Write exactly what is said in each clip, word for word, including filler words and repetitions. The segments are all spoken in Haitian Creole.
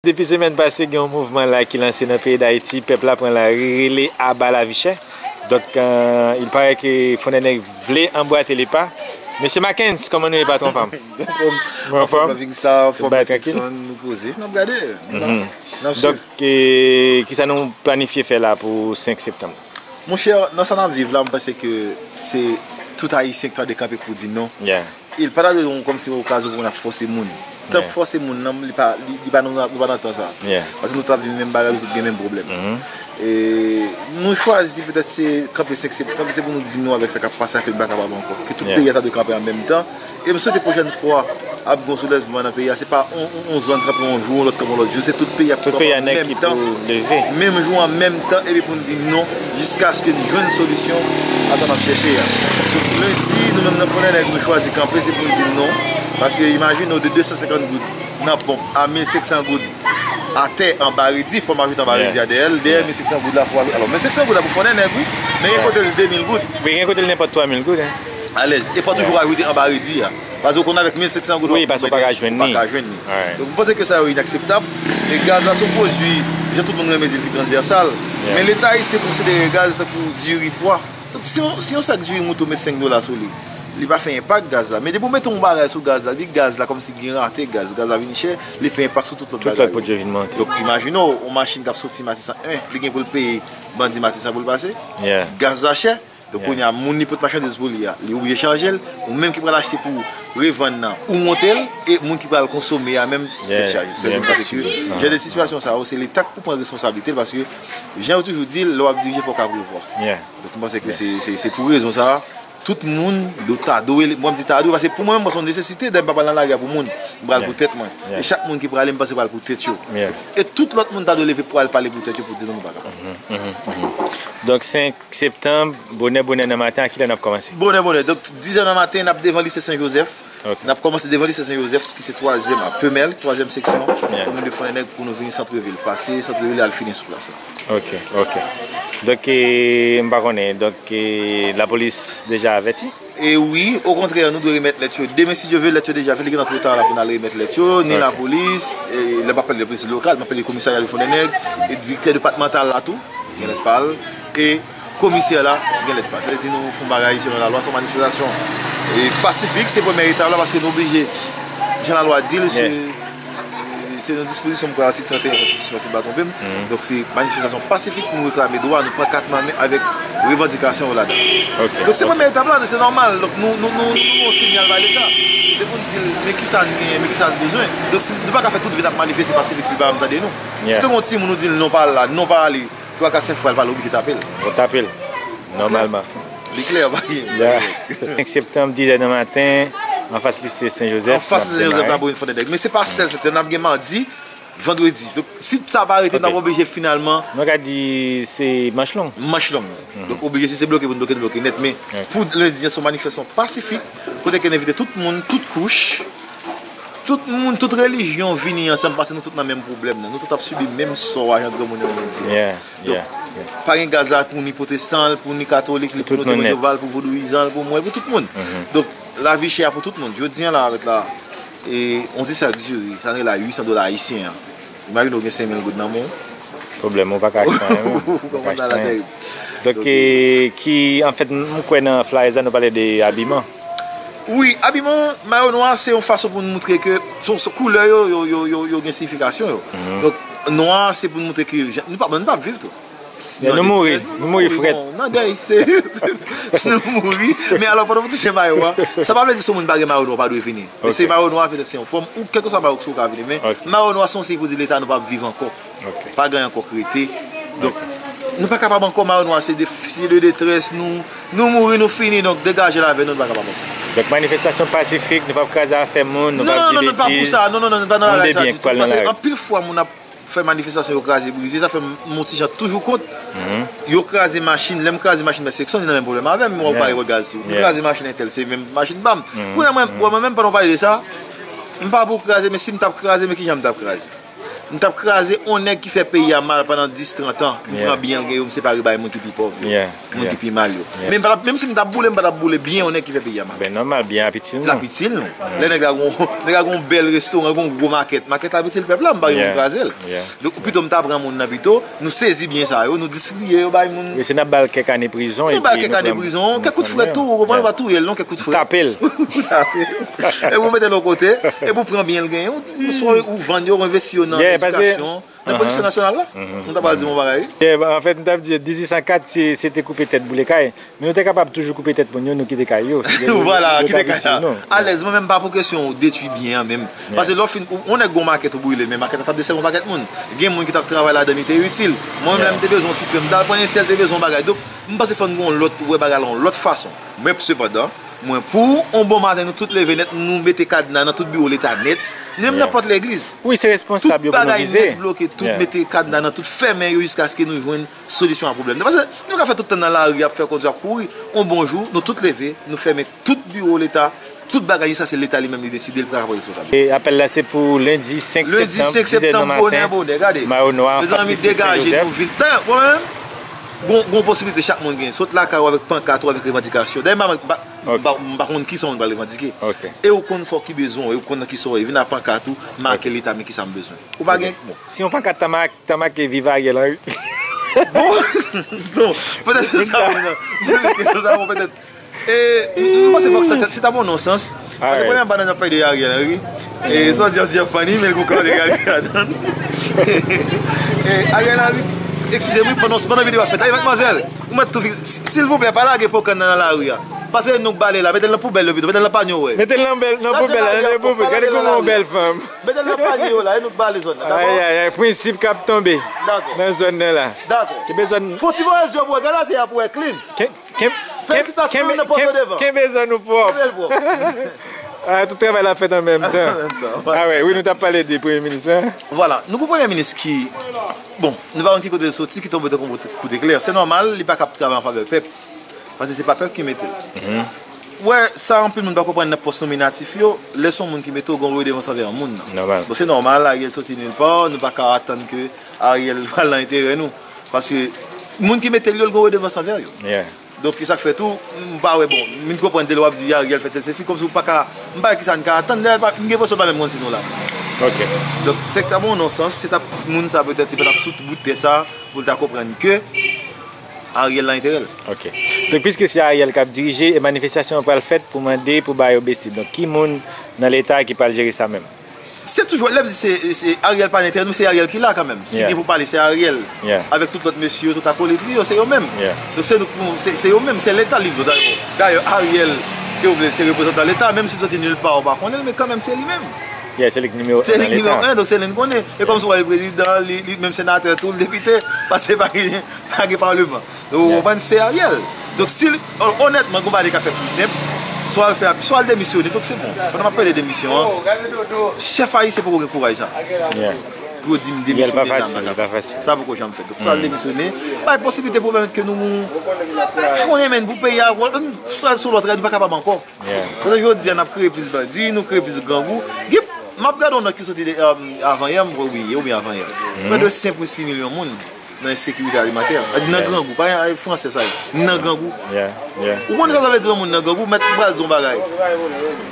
Depi semèn pase, gen yon mouvman la ki lanse nan peyi Dayiti. Pèp la pran lari, rele aba lavi chè. Donk, euh, il paraît que Fondènèg vle anbwate lepa. Mesye Mackens, kòman nou ye, patwon pa m? Anfòm, anfòm, Livingstone, anfòm, Jackson, nou poze, n ap gade. Nou la, n ap swiv. Donk, eh, kisa nou planifye fè la pou senk septanm? Monchè, nan sa n ap viv la, m panse ke se tout Ayisyen ki ta dwe kanpe pou di non. E l pa ta dwe yon kòmsi okazyon pou n ap fòse moun. Tan ap fòse moun nan, li pa, li, li pa nan, nou pa nan tan sa. Paske nou t ap viv menm bagay, nou tout gen menm pwoblèm. E nou chwazi petèt se kanpe senk septanm, se pou nou di non avèk sa k ap pase, ke n pa kapab ankò. Ke tout peyi a ta dwe kanpe an menm tan. E m swete pwochèn fwa, ap gen yon soulèvman nan peyi a, se pa on, on, on zòn kanpe yon jou, yon lòt kanpe yon lòt jou, se tout peyi a pou kanpe an menm tan, menm jou an, menm tan, epi pou n di non, jiskaske n jwenn solisyon a sa n ap chèche a. Donk, lendi, nou menm nan Fondènèg, nou chwazi kanpe, se pou n di non. Paske imajine w, de de san senkant goud nan ponp a mil senk san goud atè anba redi, fò m ajoute anba redi a dèyè l, dèyè mil senk san goud la, fò w ajoute. Alò, mil senk san goud la pou Fondènèg, wi, men gen kote l de mil goud. Wi, gen kote l nenpòt twa mil goud, hein. Alèz. E fò toujou rajoute anba redi a. Paske w konn avèk mil senk san goud, wi, paske w pa ka jwenn li. Donk, m panse ke sa yo inakseptab. E gaz la se yon pwodui, jan tout moun renmen di l, ki transvèsal. Men Leta ayisyen konsidere gaz tankou diri pwa. Donk, si yon, si yon sak diri moute w met senk dola sou li, li pa fè enpak gaz la. Men depi w mete yon bagay sou gaz la, epi gaz la kòmsi gen rate gaz, gaz la vin chè, li fè enpak sou tout lòt bagay yo. Tout lòt pwodui vin monte. Donk, imajine w, yon machin k ap soti Matisan en, li gen pou l peye bandi Matisan pou l pase. Gaz la chè. Donk, kounye a, moun li pot machandiz pou li a, li oblije chaje l. Ou menm ki pral achte pou revann nan, ou monte l, e moun ki pral konsome a menm, tèt chaje. Sa vle di ke jan de sitiyasyon sa yo, se Leta k pou pran responsablite l, paske, jan yo toujou di l, lè w ap dirije, fò w ka prevwa. Donk, m panse ke se, se, se pou rezon sa a, tout moun dwe, ta dwe, mwen, m di ta dwe, paske pou mwen menm, mwen, se yon nesesite, dayè m pa pral nan lari a pou moun, m pral pou tèt mwen. E chak moun ki prale, m panse pral pou tèt yo. E tout lòt moun ta dwe leve pou al pale pou tèt yo, pou di non, nou pa kapab. Donk, senk septanm, bonè, bonè nan maten, a kilè n ap kòmanse? Bonè, bonè. Donk, dizè nan maten, n ap devan lise Sen Jozèf. N ap kòmanse devan lise Sen Jozèf, ki se twazyèm a Pemèl, twazyèm seksyon, komin de Fondènèg, pou nou vini santrevil. Pase santrevil, al fini sou plas la. Ok, ok. Donk, e, m pa konnen, donk, e, lapolis deja avèti? E wi, okontrè, nou dwe remèt lèt yo. Demen, si Dye vle, lèt yo deja fèt, li gentan twò ta la pou n al remèt lèt yo, ni lapolis, e, lè m ap pale de lapolis lokal, m ap pale komisarya de Fondènèg, e direktè depatmantal la tou, gen lèt pa l, e komisè la, gen lèt pa l. Sa vle di nou fè yon bagay selon lalwa, se yon manifestasyon, e, pasifik, se premyè etap la, paske nou oblije, jan lalwa di l, se, se yon dispozisyon pou atik trannteyen konstitisyon, si m pa twonpe m. Donk, se manifestasyon pasifik pou nou reklame dwa, nou pankat nan men avèk revandikasyon yo ladan. Donk, se premyè etap la, se nòmal. Donk, nou, nou, nou, nou yon sinyal bay Leta. Se pou n di l, men kisa n genyen, men kisa n bezwen. Donk, si, nou pa ka fè tout vi n ap manifeste pasifik si l pa janm tande nou. Si te gen yon timoun, nou di l non pa al la, non pa ale, twa, kat, senk fwa, l pral oblije tape l. Ou tape l, nòmalman. Li klè, pa gen. Senk septanm, dizè nan maten, anfas lise Sen Jozèf, anfas lise Sen Jozèf, la, Borin Fondènèg. Men se pa sèl, se te n ap gen madi, vandredi. Donk, si sa pa rete, n ap oblije finalman. Nou ka di se manch long. Manch long. Donk, oblije, si se bloke pou n bloke, n bloke nèt. Men pou lendi a, se yon manifestasyon pasifik, kote ke n envite tout moun, tout kouch, tout moun, tout relijyon vini ansanm, paske nou tout nan menm pwoblèm nan. Nou tout ap sibi menm sò a, jan granmoun yo renmen di a. Donk, pa gen gaz la pou ni pwotestan, pou ni katolik, pou ni Jewova, pou vodouyizan, pou mwen, pou tout moun. Donk, lavi chè a pou tout moun. Jodi a la, avèk la, e, yon ti sak diri, sa n rele a uit san dola ayisyen an. Imajine w gen senk mil goud nan men w. Pwoblèm, ou pa ka achte anyen menm. Ou pa ka achte anyen. Donk, e, ki, anfèt, m kwè nan flyers la, nou pale de abiman. Wi, abiman, mayo nwa, se yon fason pou n moutre ke, se, se koulè yo, yo, yo, yo, yo gen siyifikasyon yo. Donk, nwa, se pou n moutre ke, nou pa, nou pa ap viv tou. Nou mouri, nou mouri frèt. Bon, nan dèy, se, nou mouri. Men alò, pandan w touche mayo a, sa pa vle di si yon moun pa gen mayo nwa, w pa dwe vini. Men se mayo nwa, petèt se yon fòm, ou kèlkeswa mayo ke w ka vini. Men mayo nwa se yon siy pou di Leta, nou p ap viv ankò. Pa gen ankò k rete. Donk, nou pa kapab ankò, mayo nwa se de, se de detrès, nou, nou mouri, nou fini, donk degaje l avè nou, nou pa kapab ankò. Donk, manifestasyon pasifik, nou p ap kraze afè moun, nou p ap di betiz. Non, non, non, nou pa pou sa, non, non, non, nou pa nan bagay sa ditou. Paske anpil fwa, moun ap fè manifestasyon, yo kraze, brize, sa fè m, m yon ti jan toujou kont. Yo kraze machin, lè m kraze machin mèt seksyon, li nan menm pwoblèm avè m, m wè w pa wè gaz tou. M kraze machin entèl, se menm machin pa m. Kounye a, mwen, mwen menm, pandan w pale de sa, m pa pou kraze, men si m t ap kraze, men kijan m t ap kraze? M t ap kraze on nèg ki fè peyi a mal pandan dis, trant an. M pran byen l gen yo, m separe bay moun ki pi pòv yo. Moun ki pi mal yo. Men m pa t ap, menm si m t ap boule, m pa t ap boule byen on nèg ki fè peyi a mal. Ben nòmal, byen a pi til nou. L ap itil nou. Lè nèg la gon, nèg la gon bèl restoran, gon gwo makèt. Makèt la ap itil pèp la, m pa gen pou m kraze l. Donk pito m ta pran moun nan pito, nou sezi byen sa yo, nou distribiye yo bay moun. Wi, si n ap ba l kèk ane prizon, nou ba l kèk ane prizon, kèk kout frèt tou, ou konprann, ou pa touye l non, kèk kout frèt. Tape l. Tape l. Epi ou mete l yon kote, epi ou pran byen l genyen, ou, ou swa ou vann yo, ou envesti yo nan edikasyon, nan pwodiksyon nasyonal la. M ta pral di yon bagay, wi. Anfèt, m t ap di, dizuit san kat, se, se te koupe tèt boule kay. Men nou te kapab toujou koupe tèt moun yo, nou kite kay yo. Vwala, kite kay la. Alèz, mwen menm pa pou kesyon ou detwi byen an menm. Paske lè w fin, ou, ou nèg gon makèt ou brile, men makèt la t ap desèvi yon pakèt moun. Gen moun ki t ap travay ladan li te itil. Mwen menm lè m te bezwen yon ti pen, m t al pran entèl te bezwen yon bagay. Donk, m panse fò n gen yon lòt, wè bagay la yon lòt fason. Men sepandan, mwen pou yon bon maten nou tout leve nèt, nou mete kadna nan tout biwo leta nèt, menm nan pòt legliz. Wi, se responsab yo pou nou vize. Tout bagay nèt bloke, tout mete kadna nan tout, fèmen yo jiskaske nou jwenn solisyon a pwoblèm nan. Paske nou ka fè tout tan nan lari ap fè kondwi ap kouri. On bon jou, nou tout leve, nou fèmen tout biwo leta, tout bagay jiskaske leta li menm li deside l pral pran responsab. E apèl la se pou lendi senk septanm, dizè nan maten, Mayo Nwa, Fasil, Sent Jozèf. Mezanmi, degaje nou vit. Dayè, mwen menm, gon, gon posibilite chak moun gen. Sot lakay ou avèk pankat ou avèk revandikasyon. Dayè, m pa, m pa, m pa, m pa konn kisa moun pral revandike. E ou konn sa w ki bezwen, e ou konn nan kisa w ye. Vin ak pankat ou, make leta, men kisa m bezwen. Ou pa gen, bon. Si yon pankat ta ma-, ta make Viv Ariel Henry. Bon, bon, petèt se sa, bon, non. Petèt se sa, bon, petèt. E, m panse fòk se, se ta bon non sans. Paske premye bannann ap pale de Ariel Henry. E, sa w di an si ap funny, men l gon kade Ariel ladan. E, Ariel Henry, eskize m, wi, pandan, pandan videyo a fèt. Ey, madmwazèl, ou mèt tou fi-, si, silvouplè, pa lage pokan nan lari a. Pase nou k bale la, mete l nan poubèl yo pito, mete l nan panye w, wè. Mete l nan bèl, nan poubèl la, nan poubèl. Gade kòman yon bèl fanm. Mete l nan panye yo la, e nou k bale zòn nan, dakò? Ayayay, prensip k ap tonbe nan zòn nan la. Dakò. Fon ti voye zye pou wè, gade atè a pou wè clean. Felisitasyon, kenbe zòn nou pwòp. Kenbe l pwòp. Ah, tout travay la fèt an menm tan. An menm tan, wi. Ah wè, wi, nou t ap pale de premye minis la. Vwala, nou gon premye minis ki, bon, nou pa konn ki kote l soti, ki tonbe tankou kout eklè. Se nòmal, li pa kab travay an favè pèp. Paske se pa pèp ki mete l. Ou wè, sa anpil moun pa konprann nan pòs nominatif yo, lè se yon moun ki mete w, gen yon redevans anvè moun nan. Bon, se nòmal, Ariel soti nilpa, nou pa ka atann ke Ariel pral nan enterè nou. Paske moun ki mete l yo, l gen yon redevans anvè yo. Donk, ki sa k fè tou, m pa wè, bon, m vin konprann de lè w ap di Ariel fè tèl sesi, kòmsi w pa ka, m pa wè kisa n ka atann, lè m gen enpresyon l pa menm konn si nou la. Donk, se ta bon non sans, se ta moun sa petèt, li pa t ap sou bout tè sa, pou l ta konprann ke Ariel nan enterè l. Ok. Donk, piske se Ariel k ap dirije, e manifestasyon an pral fèt pou mande pou ba yo bese. Donk, ki moun nan Leta ki pral jere sa menm? Se toujou, lè m di se, se Ariel pa nan enterè nou, se Ariel ki la kanmenm. Si gen pou pale, se Ariel. Avèk tout lòt mesye yo, tout akolit li yo, se yo menm. Donk, se nou, se, se yo menm, se Leta li yo. Dayè, dayè, Ariel, ke w vle, se reprezantan Leta, menm si l soti nilpa, ou pa konnen l, men kanmenm, se li menm. Se li k nimewo en nan Leta. Se li k nimewo en, donk se li n konnen. E kòmsi w wè l prezidan, li, li menm senatè tou, l depite, paske pa gen, pa gen paleman. Ou konprann, se Ariel. Donk, si, onètman, gon bagay li ka fè pi senp, swa l fè, swa l demisyone, donk se bon. Pandan m ap pale de demisyon an, chèf ayisyen poko gen kouraj sa. Pou yo di m demisyone la, sa poko janm fèt. Donk, swa l demisyone, bay posiblite pou pèmèt ke nou, nou konnen menm pou peyi a, swa sou lòt rèd, nou pa kapab ankò. Pandan jodi a, n ap kreye plis bandi, nou kreye plis grangou. Gen, m ap gade yon nòt ki soti de, um, avanyè, m kwè, wi, oubyen avanyè. Prè de senk pwen sis milyon moun nan ensekirite alimantè. Sa di nan grangou, pa gen fransè sa ye. Nan grangou. Ou konnen sa sa vle di yon moun nan grangou, mèt m pral di yon bagay.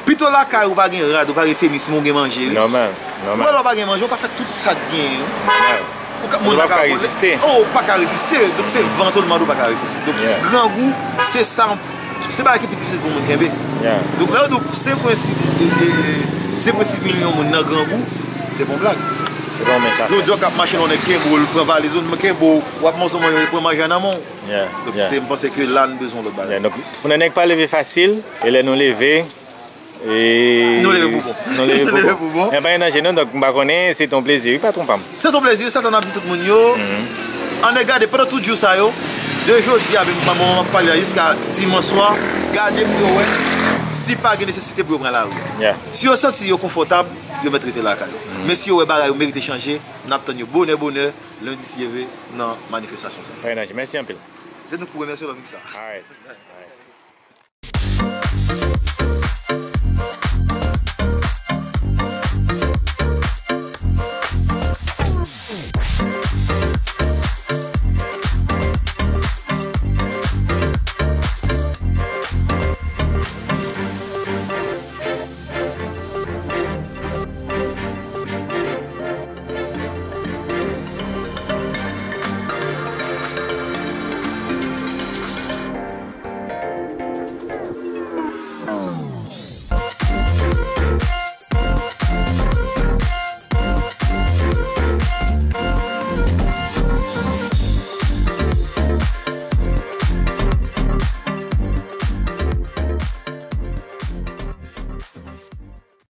Pito lakay ou pa gen rad, ou pa gen tenis, men ou gen manje, wi. Nòmal, nòmal. Ou wè lè w pa gen manje, ou ka fè tout sa k genyen. Ou ka, moun nan ka vole. Ou pa ka reziste. Oh, ou pa ka reziste. Donk se van tòlman ou pa ka reziste. Donk grangou, se sa, se bagay ki pi difisil pou moun kenbe. Donk lè yo di w senk pwen sis, e, e, e, senk pwen sis milyon moun nan grangou, se pa yon blag. Se pa yon mensaj. Jodi a w ka ap mache la, yon nèg kenbe w, l pran valiz ou, l kenbe w, w ap manje, w pran manje a nan men w. Donk se, m panse ke la n bezwen yon lòt bagay. Donk pou nan nèg pa leve fasil, e lè nou leve, E nou leve pou bon. Nou leve pou bon. Men pa gen danje non, donk m pa konnen, se te yon plezi, wi, patwon pa m. Se te yon plezi, se sa n ap di tout moun yo. Ann gade, pandan tout jou sa yo, de jodi a menm moman m ap pale a jiska dimanch swa, gade pou yo wè si pa gen nesesite pou yo pran lari a. Si yo santi yo konfòtab, yo mèt rete lakay yo. Men si yo wè bagay yo merite chanje, n ap tann yo bonè bonè, lendi si Dye vle, nan manifestasyon sa. Pa gen danje. Mèsi anpil. Se nou k pou remèsye w, Miksa. Alright.